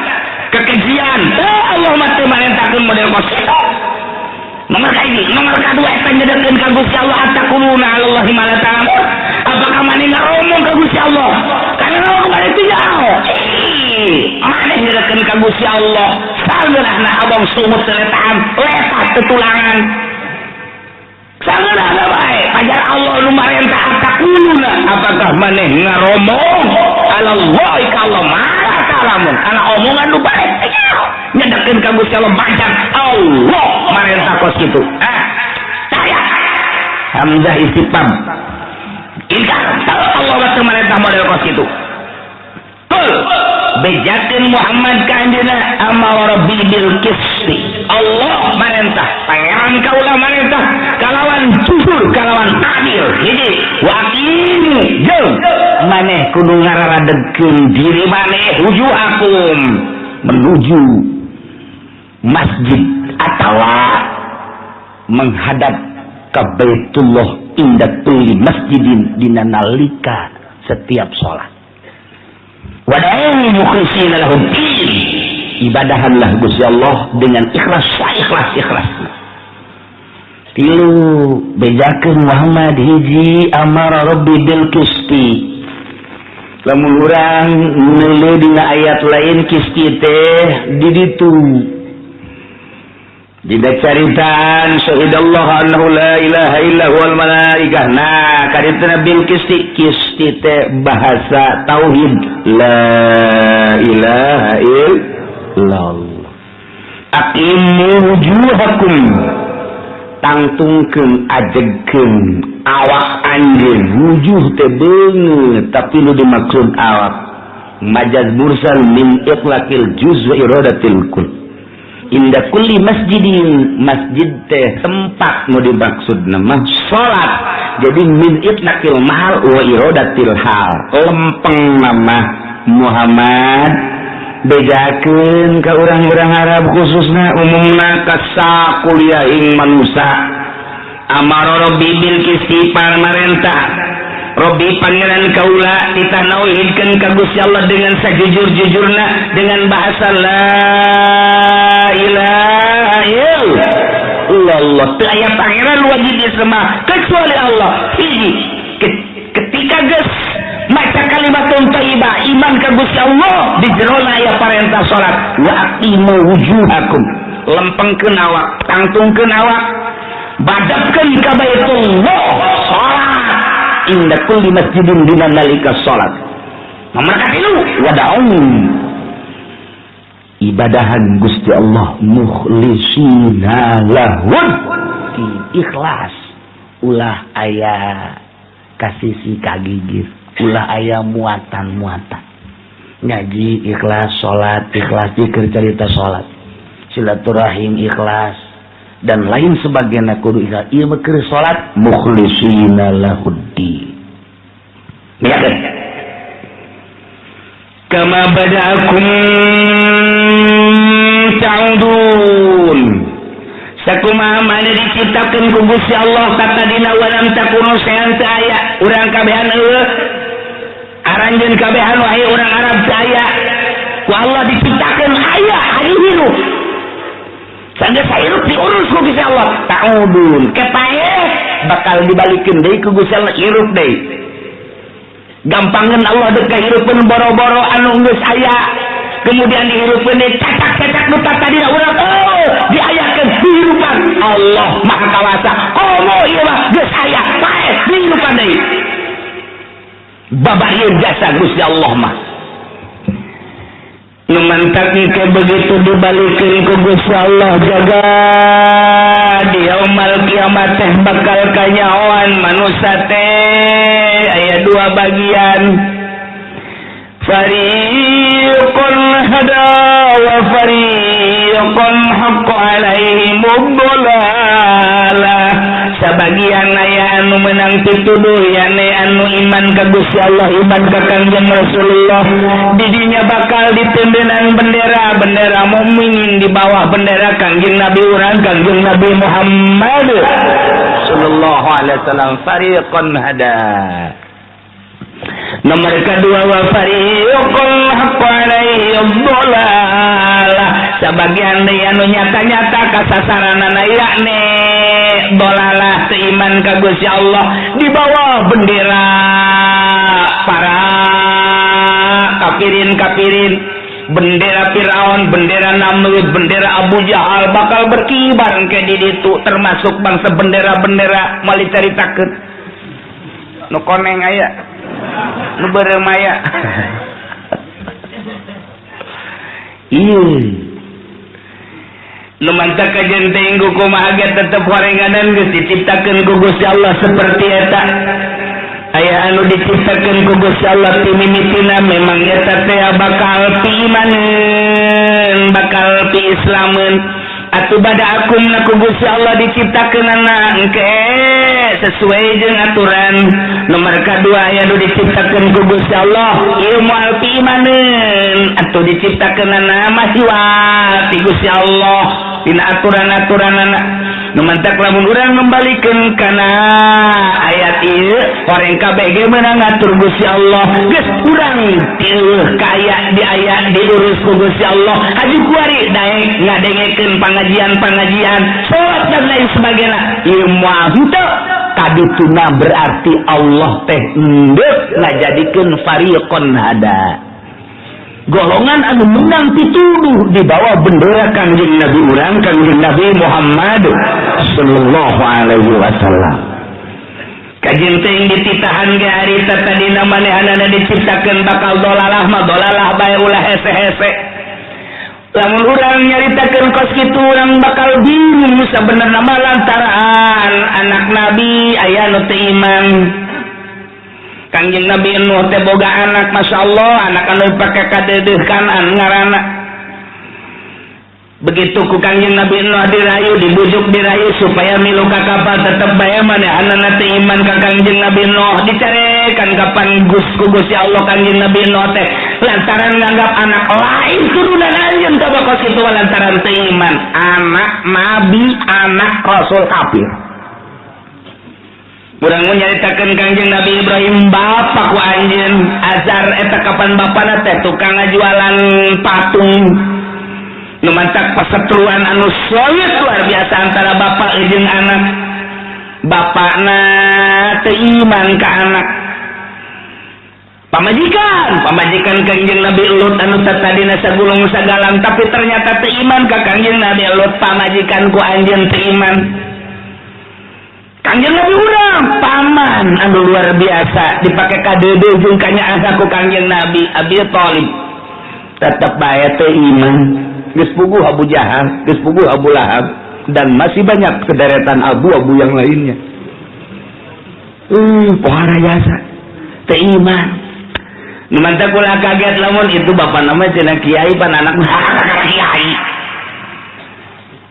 kekejian. Eh, Allah mah teu marentahkeun model kos kitu. Nomor kahiji, nomor kadua eta nyedekeun ka Gusti Allah, ataquluna 'alallahi ma la ta'lamun. Apakah maneh ngaromong ka Gusti Allah? Karena naon kemarin teu jauh. Maneh nyedekeun ka Gusti Allah. Sangeunahna abang sumut teu letahan, letah tetulangan. Sangeunahna bae. Pajar Allah nu marentah ataquluna, apakah maneh ngaromong? Allah ka Allah marah kalamun kana omongan nu bae nyedekeun ka Gusti Allah, macam Allah marentah kos kitu. Ah, saya hamzah istifham ingkar, Allah waktu marentah model kos kitu. Kul, bejakeun Muhammad ka anjeunna, amara rabbi bil qisti, Allah marentah, pangeran kaula marentah kalawan jujur, kalawan adil. Hiji, wa aqimu, jeung maneh kudu ngararadegkeun diri maneh, wujuhakum, menuju masjid atawa menghadap ke Baitullah, inda kulli masjidin, dina nalika setiap salat. Wada'u mukhlisina lahuddin, ibadahanlah Gusti Allah dengan ikhlas, ikhlas, ikhlas. Tilu, bejakeun Muhammad, hiji, amara rabbi bil qisti. Lamun urang neuleuh dina ayat lain, qisti teh di ditu. Dina caritaan syahidallahu annahu la ilaha illa huwal malaikah. Nah, karituna bil qisti, qisti teh bahasa tauhid, la ilaha illallah. Aqimu wujuhakum, tangtungkeun, ajegkeun awak anjeun. Wujuh teh beungeut, tapi nu dimaksud awak. Majaz mursal min itlaqil juz wa iradatil kull. Inda kulli masjidin, masjid teh tempat, nu dimaksud nama salat. Jadi min itlaqil mahal wa iradatil hal. Lempeng nama Muhammad, bejakeun ka urang-urang Arab khususna, umumna ka sakuliah ing manusia. Amara rabbi bil qisti, marentah Robbi, pangeran kaula, titah nauhidkeun ka Gusti Allah dengan sajujur-jujurna dengan bahasa la ilaha illallah. Teu aya pangeran wajib disembah kecuali Allah. Hiji, ketika geus maca kalimat thayyibah, iman ka Gusti Allah, di jerona aya parentah salat. Wa aqimu wujuhakum, lempengkeun awak, tangtungkeun awak, badapkeun ka Baitullah, salat, inda kulli masjidin, dina nalika salat. Nomor katilu, wada'u, ibadahan Gusti Allah, mukhlisina lahud, ikhlas, ulah aya kasisi kagigir, ulah aya muatan-muatan. Ngaji ikhlas, salat ikhlas, zikir, cerita salat, silaturahim ikhlas, dan lain sebagainya kudu ikhlas. Ieu mah keur salat, mukhlisina lahuddin. Ya kan, kama bada'akum ta'udun, sakumaha mana diciptakeun ku Gusti Allah tatadina, walam takunu sayan, teu aya urang kabehan, eueuh aranjeun kabehan, wahai urang Arab, teu aya. Ku Allah diciptakeun aya, ari hirup. Sanggeus hirup diurus ku Gusti Allah. Ta'udun, kepae bakal dibalikeun deui ku Gusti Allah, hirup deui. Gampangan Allah dek kahirupeun boro-boro anu geus aya, kemudian dihirupkeun deui, cacak-cacak nu tadina urang, oh, diayakeun dihirupan. Allah Maha Kawasa. Komo ieu mah geus aya, paeh dihirupan deui. Babarieun jasa Gusti Allah mah. Nu mantak ke begitu dibalikeun ku Gusti Allah, jaga di yaumal kiamat teh bakal kanyahoan manusia teh aya dua bagian, fariqun hada wa fariqun haqqa alaihim dhalalah. Sabagian aya anu menang pituduh, yane anu iman ka Gusti Allah, iman ka Kangjeng Rasulullah, didinya bakal ditendenan bendera, bendera mukminin di bawah bendera Kangjeng Nabi urang, Kangjeng Nabi Muhammad sallallahu alaihi wasallam. Fariqun hada. Nomor kedua, wa fariqun haqqa alaihi dhalalah, sabagian deui anu nyata-nyata kasasaranana yakni dolalah, seiman ka Gusti Allah, di bawah bendera para kafirin-kafirin, bendera Fir'aun, bendera Namrud, bendera Abu Jahal bakal berkibar ke di ditu, termasuk bangsa bendera-bendera mau diceritakeun nu koneng aya. Nu beureum aya. Ieu. Nu mantak kajen teuing kumaha ge tetep horenganan geus diciptakeun ku Gusti Allah seperti eta. Aya anu diciptakeun ku Gusti Allah ti mimitina memang eta teh bakal piimaneun, bakal piislameun. Atuh bada akumna ku Gusti Allah diciptakeunana engke sesuai jeung aturan. Nomor kadua aya nu diciptakeun ku Gusti Allah ieu moal piimaneun, atuh diciptakeunana masih ti Gusti Allah dina aturan-aturanana. Nu mantak lamun urang ngembalikeun kana ayat ieu horeng kabeh ge meunang ngatur Gusti Allah. Geus urang teueuh kaya di ayat diurus ku Gusti Allah. Haju kuari daek ngadengekeun pengajian-pengajian, salat dan lain sebagainya. Ieu moal henteu kadituna berarti Allah teh endek ngajadikeun fariqon hada. Golongan anu menang pituduh di bawah bendera Kangjeng Nabi urang, Kangjeng Nabi Muhammad sallallahu alaihi wasallam. Kajeng teuing dititahan ge harita tadina manehanana diciptakeun bakal dolalah mah dolalah bae ulah hese-hese. Lamun urang nyaritakeun kos kitu urang bakal bingung sabenerna mah lantaran anak nabi aya nu teu iman. Kangjeng Nabi Nuh teh boga anak, Masya Allah, anak anu pake kadeudeuh kanan ngaranna. Begitu ku Kangjeng Nabi Nuh dirayu, dibujuk dirayu supaya milu ka kapal tetep bae manehanana teu iman ka Kangjeng Nabi Nuh. Dicarekan kapan ku Gusti Allah Kangjeng Nabi Nuh teh lantaran nganggap anak lain turunan anjeun teh kos kitu lantaran teu iman. Anak nabi, anak rasul kafir. Urang mun nyaritakeun Kangjeng Nabi Ibrahim bapak ku anjeun Azar eta kapan bapana teh tukang ngajualan patung. Nu mantak pasetruan anu solid luar biasa antara bapak jeung anak. Bapakna teu iman ka anak. Pamajikan Kangjeng Nabi Lut anu tadina sagulung sagalang tapi ternyata teu iman ka Kangjeng Nabi Lut, pamajikan ku anjeun teu iman. Kangjeng Nabi urang paman anu luar biasa dipake kadeudeuh jeung kanyaah ku Kangjeng Nabi Abi Thalib tetep bae teu iman. Geus puguh Abu Jahal, geus puguh Abu Lahab dan masih banyak sederetan abu-abu yang lainnya. Pohara jasa teu iman. Nu mantak ulah kaget lamun itu bapak nama cenah kiai pan anak kakak kiai.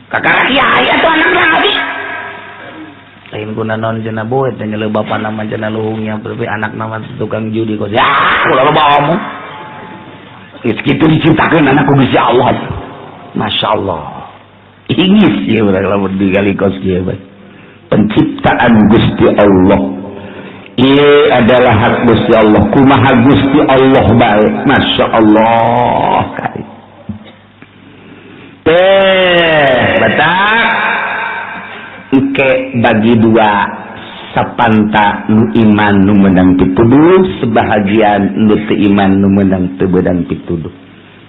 Kakak kiai atuh anak nabi. Lain guna non cenah boet dan nyeleu bapak nama cenah luhungnya tapi anak nama tukang judi kok. Ya, ulah loba omong. Geus kitu diciptakeun anak ku Gusti Allah. Masya Allah. Ingis ya urang lamun digali kos kieu bae. Penciptaan Gusti Allah. Ieu adalah hak Gusti Allah. Kumaha Gusti Allah bae. Masya Allah. Teh, batak. Engke bagi dua sapanta nu iman nu meunang pituduh, sebahagian nu teu iman nu meunang teu beunang pituduh.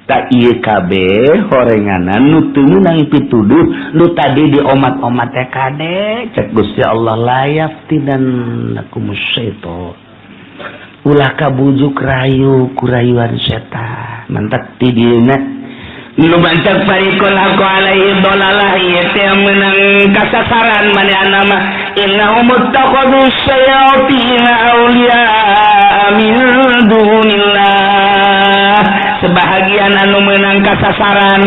Tak ieu kabeh horenganan nu teu meunang pituduh nu tadi diomat-omat teh kade cek Gusti Allah layaftinannakumus syaitan. Ulah kabujuk rayu kurayuan setan. Mantak ti dieuna nu bancak fariqul haqqu alaihi dolalah ieu teh meunang kasasaran manehna mah innahum ittakhadhu syayatina awliya min dunillah. Sebahagian anu meunang kasasaran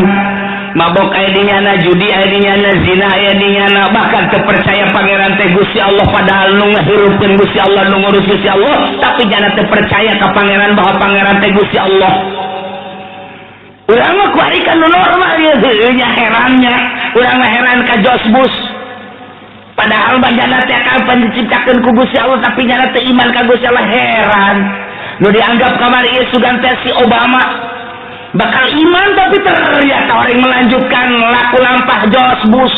mabok aya di nyana, judi aya di nyana, zina aya di nyana, bahkan teu percaya pangeran teh Gusti Allah padahal nu ngahirupkeun Gusti Allah, nu ngurus Gusti Allah, tapi jana teu percaya ka pangeran bahwa pangeran teh Gusti Allah. Urang mah kuari kan nu normal ya, nya herannya. Urang mah heran ka George Bush. Padahal mah jana teh kapan diciptakeun ku Gusti Allah tapi jana teu iman ka Gusti Allah heran. Nu dianggap kamari ieu sugan teh si Obama bakal iman tapi ternyata orang melanjutkan laku lampah George Bush.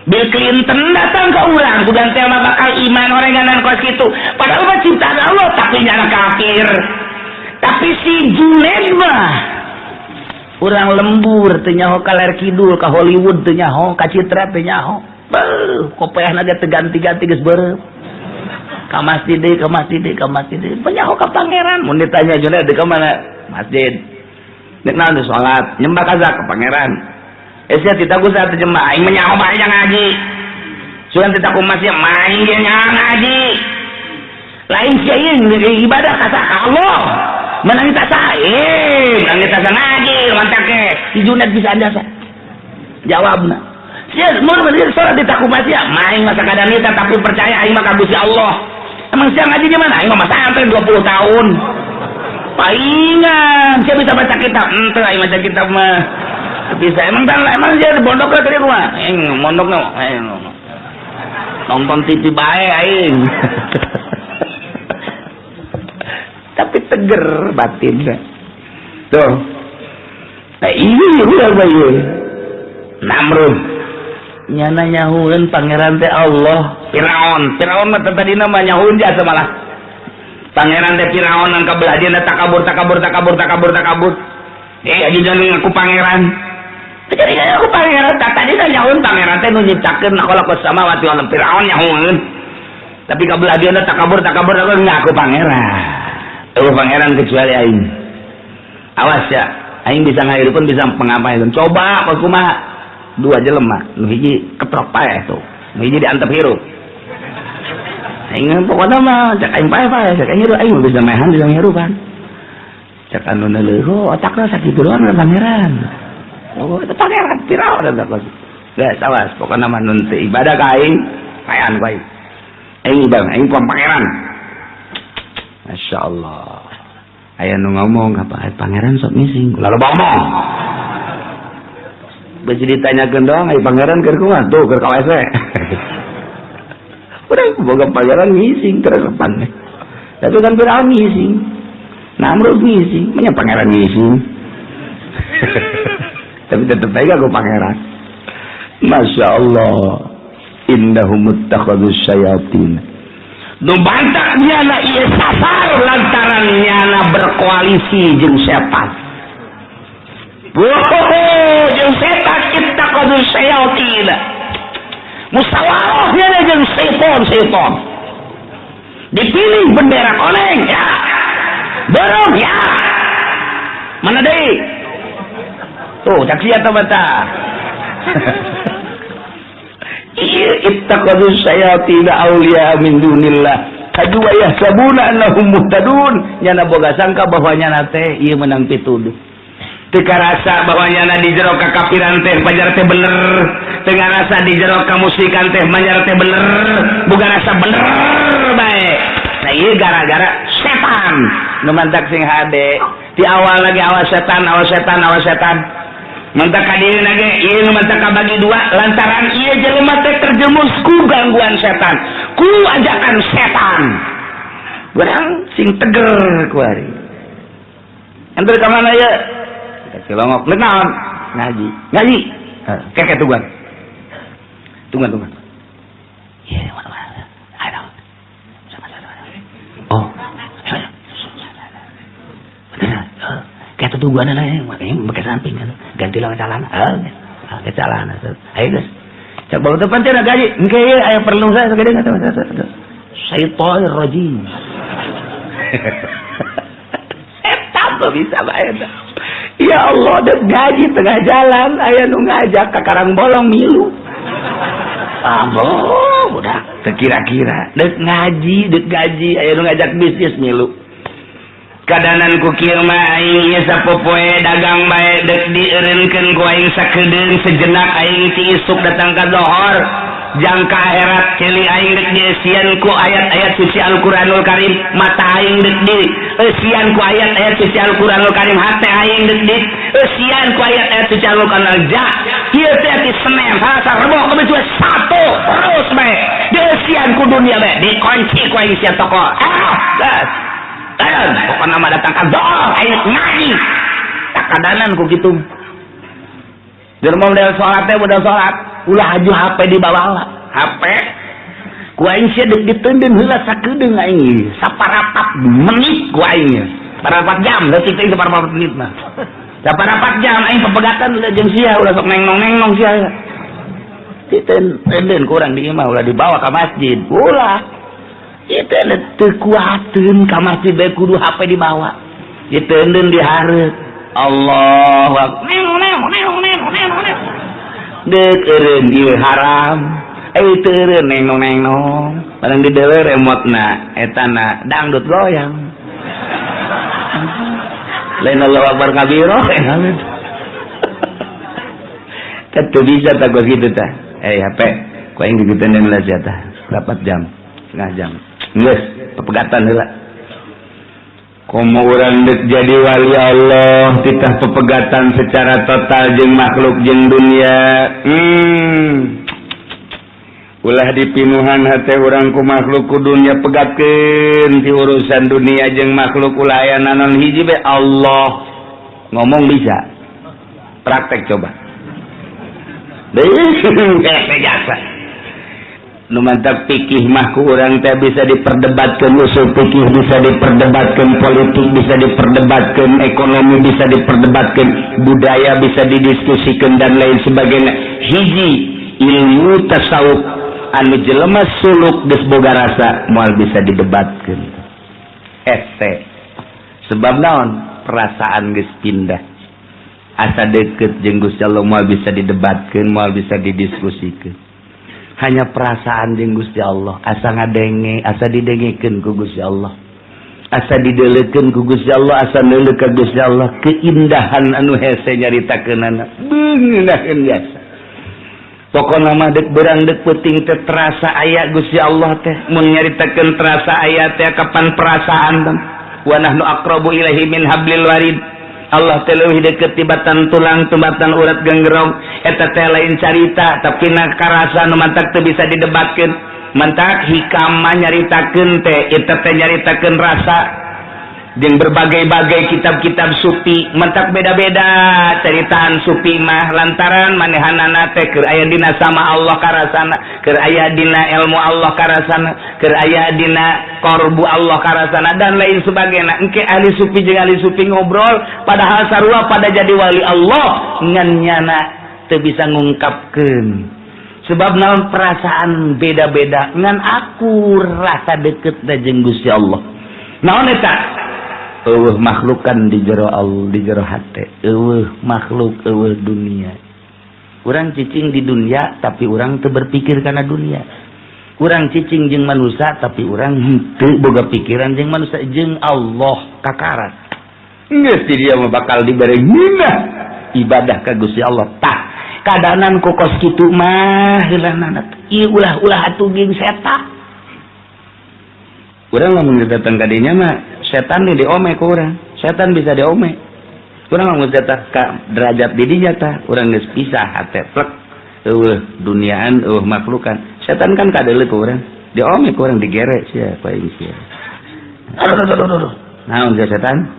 Bill Clinton datang ke urang sugan teh mah bakal iman orang ganan kos kitu. Padahal mah ciptaan Allah tapi nyana kafir. Tapi si Junet mah urang lembur teu nyaho ka ler kidul ka Hollywood teu nyaho ka Citra teu nyaho. Beuh, kopeahna ge teu ganti-ganti geus beureum. Ka masjid deui, ka masjid deui, ka masjid deui. Penyaho ka pangeran. Mun ditanya Junaid di ka mana? Masjid. Nek naon salat, nyembah ka ka pangeran. Eh sia tita ku saat nyembah aing mah nyaho bae ngaji. Sugan tita ku masjid main ge ngaji. Lain sia ieu ibadah ka Allah. Menang tak sae, menang tak ngaji, mantak ke. Si Junaid bisa anda jawabna. Sia mun mun salat di taku masjid, main masa kadanita tapi percaya aing mah ka Gusti Allah. Emang sia ngaji di mana? Aing mah masantren 20 tahun. Palingan, sia bisa baca kitab? Ente aing baca kitab mah. Bisa emang tan emang sia di pondok ke rumah? Aing mondokna aing nonton TV bae aing. Tapi teger batin tuh. Nah ini udah bae Namrud nyana nyahueun pangeran teh Allah. Firaun, Firaun mah tadi nama nyahueun jasa malah pangeran teh Firaun nang kabelah dia takabur takabur takabur takabur takabur. Eh aja jangan ngaku pangeran. Jadi aku pangeran tak tadi nyahueun pangeran teh nu nyiptakeun khalaqas samawati wal ardh. Firaun nyahueun. Tapi kabelah dia takabur takabur takabur ngaku pangeran. Eueuh pangeran kecuali aing. Awas ya, aing bisa ngahirupkeun bisa pengapain. Coba kumaha? Dua jelema, nu hiji keprok paeh tuh. Nu hiji diantep hirup. Aing pokokna mah cek aing paeh paeh, cek aing hirup aing bisa mehan bisa ngirupan. Cek anu leuho otakna sakitu doang pangeran. Oh, itu pangeran Firaun eta kos. Geus awas pokokna mah nun teu ibadah ka aing, paehan ku aing. Aing ibadah, aing pangeran. Masya Allah. Aya nu ngomong apa pangeran sok missing. Lalu ngomong. Besi ditanyakeun doang ai pangeran keur kumaha? Tuh keur ka WC. Udah boga pangeran missing keresepan. Tapi kan Firaun missing. Namrud missing, menya pangeran missing. Tapi tetep aja aku pangeran. Masya Allah. Innahum muttakhadhus syayatin. Nu bantak nyana ieu sasar lantaran nyana berkoalisi jeung setan. Wow, jeung setan ittaqadu syayatin. Musawarah nyana jeung setan setan. Dipilih bendera koneng ya. Dorong ya. Mana deui? Tuh, cak sia teh mata. Ittaqadu syayatin awliya min dunillah kaju wa yahsabuna annahum muhtadun. Nyana boga sangka bahwa nyana teh ieu menang pituduh. Teu karasa bahwa nyana di jero kakafiran teh pajar teh bener, teu ngarasa di jero kamusyrikan teh manjar teh bener, boga rasa bener bae. Nah ieu gara-gara setan nu mantak sing hade di awal lagi awas setan, awas setan, awas setan. Mantak ka dirina ge ieu nu mantak kabagi dua lantaran ieu jelema teh terjerumus ku gangguan setan, ku ajakan setan. Urang sing teger ku ari. Ente ka mana ye? Ka Cilongok. Nek naon? Ngaji. Ngaji. Keke tungguan. Tungguan, tungguan. Iya, mana mana. Ayo. Sama sama. Oh. Bener. Kayak tungguan lah ya, pakai samping kan. Ganti lah celana. Pakai celana. Ayo guys. Cak bawa depan teh gaji. Engke ieu aya perlu saya segede enggak tahu. Syaitonir rajim. Setan tuh bisa bae. Ya Allah, dek gaji tengah jalan aya nu ngajak ka Karang Bolong milu. Ambo, udah kira-kira dek ngaji, dek gaji aya nu ngajak bisnis milu. Kadanan ku kieu mah aing ieu sapopoe dagang bae dek dieureunkeun ku aing sakedeung sejenak aing ti isuk datang ka zohor jangka akhirat ceuli aing dek dieusian ku ayat-ayat suci Al-Qur'anul Karim, mata aing dek dieusian ku ayat-ayat suci Al-Qur'anul Karim, hate aing dek dieusian ku ayat-ayat suci Al-Qur'anul ja ieu teh ti Senin, Selasa, Rebo, Kamis, Jumat, Sabtu terus bae dieusian ku dunia bae dikunci ku aing sia toko ah geus. Pokoknya mah datang ka zohor aing ngaji tak kadanan ku kitu. Jelema model salat teh model salat ulah aju HP di bawah HP ku aing sia deuk diteundeun heula sakedeung aing saparapat menit ku aing saparapat jam leutik teh saparapat menit mah saparapat jam aing pepegatan ulah jeung sia ulah sok neng-nong sia diteundeun kurang di imah ulah dibawa ka masjid ulah. Itu teu kuateun ka masjid bae kudu HP dibawa. Diteundeun di hareup. Allahu akbar. Deuk eureun ieu haram. Eh teu eureun neng nong neng nong. Barang didewe remotna etana dangdut goyang. Lain Allahu akbar kabiro. Teu bisa tak kos kitu tah. Eh HP ku aing digeuteun lah sia tah. Berapa jam? Setengah jam. Geus, pepegatan heula. Komo urang dek jadi wali Allah titah pepegatan secara total jeung makhluk jeung dunia. Ulah dipinuhan hate urang ku makhluk ku dunia, pegatkeun ti urusan dunia jeung makhluk, ulah aya nanon hiji be Allah. Ngomong bisa. Praktek coba. Deui jasa. Nu mantap pikih mah ku urang teh bisa diperdebatkan, usul pikih bisa diperdebatkan, politik bisa diperdebatkan, ekonomi bisa diperdebatkan, budaya bisa didiskusikan dan lain sebagainya. Hiji ilmu tasawuf anu jelema suluk geus boga rasa moal bisa didebatkeun. Hese. Sebab naon? Perasaan geus pindah. Asa deket jeung Gusti Allah moal bisa didebatkeun, moal bisa didiskusikeun. Hanya perasaan jeung Gusti Allah, asa ngadenge, asa didengekeun ku Gusti Allah, asa dideulekeun ku Gusti Allah, asa neuleuh ka Gusti Allah, keindahan anu hese nyaritakeunana beungeunahkeun biasa. Pokona mah dek berang dek peuting teh terasa aya Gusti Allah teh. Mun nyaritakeun terasa aya teh kapan perasaan teh? Wa nahnu aqrabu ilaihi min hablil warid. Allah teh leuwih deukeut tibatan tulang tibatan urat genggerong. Eta teh lain carita tapi na karasa nu mantak teu bisa didebatkeun. Mantak hikam mah nyaritakeun teh eta teh nyaritakeun rasa jeung berbagai-bagai kitab-kitab sufi mantak beda-beda ceritaan sufi mah lantaran manehanana teh keur aya dina sama Allah karasana, keur aya dina ilmu Allah karasana, keur aya dina korbu Allah karasana dan lain sebagainya. Engke ahli sufi jeung ahli sufi ngobrol padahal sarua pada jadi wali Allah ngan nyana teu bisa ngungkapkeun sebab naon? Perasaan beda-beda ngan aku rasa deket da jeung Gusti Allah. Naon eta? Eueuh makhlukan di jero Allah, di jero hate eueuh makhluk, eueuh dunia. Urang cicing di dunia tapi urang teu berpikir kana dunia. Urang cicing jeung manusia tapi urang henteu boga pikiran jeung manusia, jeung Allah kakarat. Geus di dia mah bakal dibere ngeunah ibadah ka Gusti Allah. Tah kadanan ku kos kitu mah heulanana ieu ulah-ulah atuh jeung setan. Urang lamun datang ka dinya mah setan nih diome ku urang. Setan bisa diome. Urang lamun datang ka derajat di dinya tah urang geus pisah hate plek, eueuh duniaan, eueuh makhlukan. Setan kan kadeuleu ku urang, diome ku urang, digere sia ku aing sia. Aduh aduh aduh aduh, naon sia setan?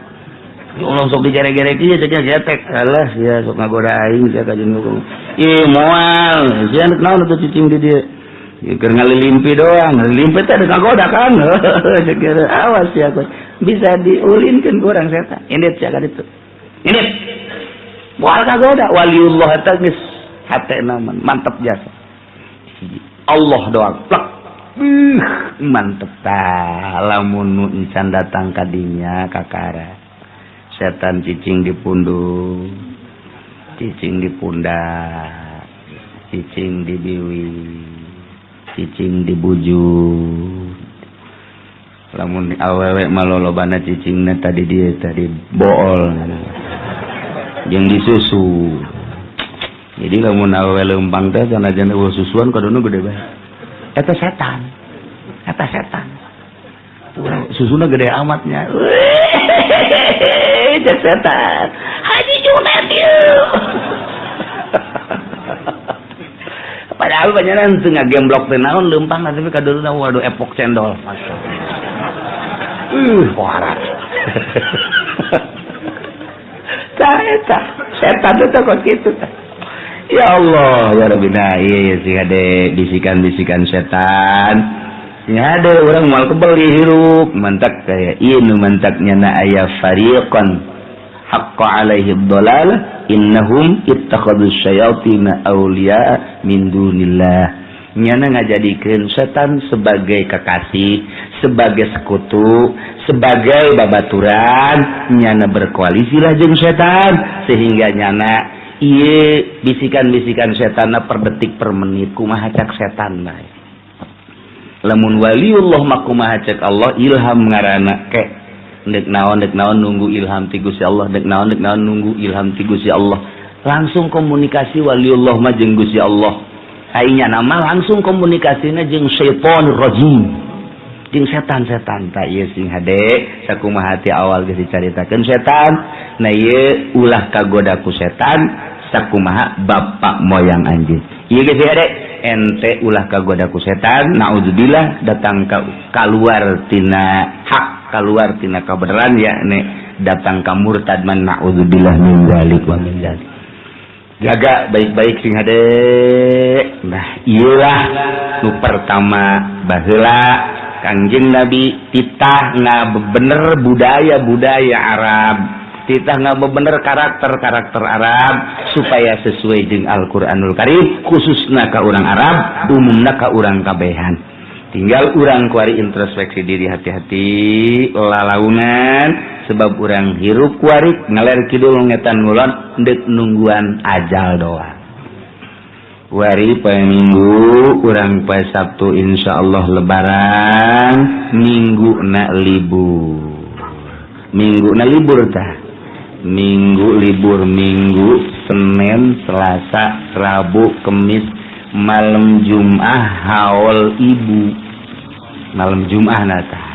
Ya Allah, sok digere-gere kieu cenah getek. Alah sia sok ngagoda aing sia ka jeung hukum. Ih moal sia naon atuh cicing di dieu? Keur ngalilimpi doang, ngalilimpi teh ngagoda kan. Cek awas ya bisa diulinkeun ku urang setan. Indit sia ka ditu. Indit. Moal kagoda waliullah eta geus hatena mantep jasa. Allah doang. Plek. Mantep tah lamun nu encan datang ka dinya kakara. Setan cicing di pundung, cicing di pundak, cicing di biwi, cicing di bujur. Lamun awewe mah lolobana cicingna tadi dia tadi bool jeung disusu. Jadi lamun awewe leumpang teh sanajan eueuh susuan kaduna gede bae. Eta setan, eta setan. Susuna gede amatnya. Cek setan Haji Junet ieu. Padahal banyak teu ngagemblok teh naon leumpang tapi kaduluna waduh epok cendol. Warat. Tah eta setan teh kok kitu tah. Ya Allah ya Rabbi. Nah iya sih ade bisikan-bisikan setan. Ya ada orang moal kebel hirup mantak kayak ieu nu mantak nyana aya fariqan haqqa alaihi dhalalah innahum ittakhadhu syayatina awliya min dunillah. Nyana ngajadikeun setan sebagai kekasih, sebagai sekutu, sebagai babaturan, nyana berkoalisi lah jeung setan sehingga nyana ieu bisikan-bisikan setan per detik per menit kumaha cak setan bae. Lamun waliullah mah kumaha cek Allah, ilham ngaranna ke dek naon nunggu ilham ti Gusti Allah, dek naon nunggu ilham ti Gusti Allah. Langsung komunikasi waliullah mah jeung Gusti Allah. Ai nama langsung komunikasina jeung syaitonir rajim, jeung setan-setan. Tak ieu sing hade sakumaha ti awal geus dicaritakeun setan. Nah ieu ulah kagoda ku setan sakumaha bapak moyang anjeun. Ieu geus hade ente ulah kagoda ku setan, naudzubillah datang ka kaluar tina hak, kaluar tina kabeneran, yakni datang ka murtad man, naudzubillah min zalik wa min zalik. Jaga baik-baik sing hade. Nah ieulah nu pertama baheula Kangjeng Nabi titah ngabener budaya-budaya Arab, titah ngabener karakter-karakter Arab supaya sesuai jeung Al-Qur'anul Karim, khususna ka urang Arab, umumna ka urang kabehan. Tinggal urang kuari introspeksi diri, hati-hati lalaunan sebab urang hirup kuari ngaler kidul ngetan ngulon dek nungguan ajal doang. Wari poe Minggu urang poe Sabtu insyaallah lebaran, Minggu na libur. Minggu na libur tah. Minggu libur, Minggu, Senin, Selasa, Rabu, Kemis, malam Jum'ah haul ibu. Malam Jum'ah na tah.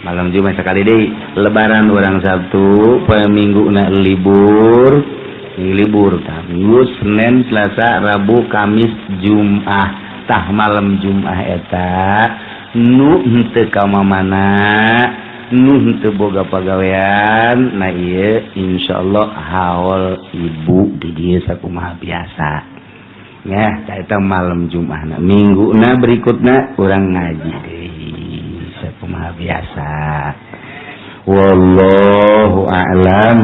Malam Jumat sekali deh lebaran urang Sabtu, poe Minggu na libur. Libur tah. Minggu, Senin, Selasa, Rabu, Kamis, Jum'ah. Tah malam Jum'ah eta nu henteu ka mamana, nu henteu boga pagawean, nah ieu insyaallah haul ibu di dieu sakumaha biasa. Ya, eta malam Jum'ah. Nah, Mingguna berikutna urang ngaji deui sakumaha biasa. Wallahu a'lam.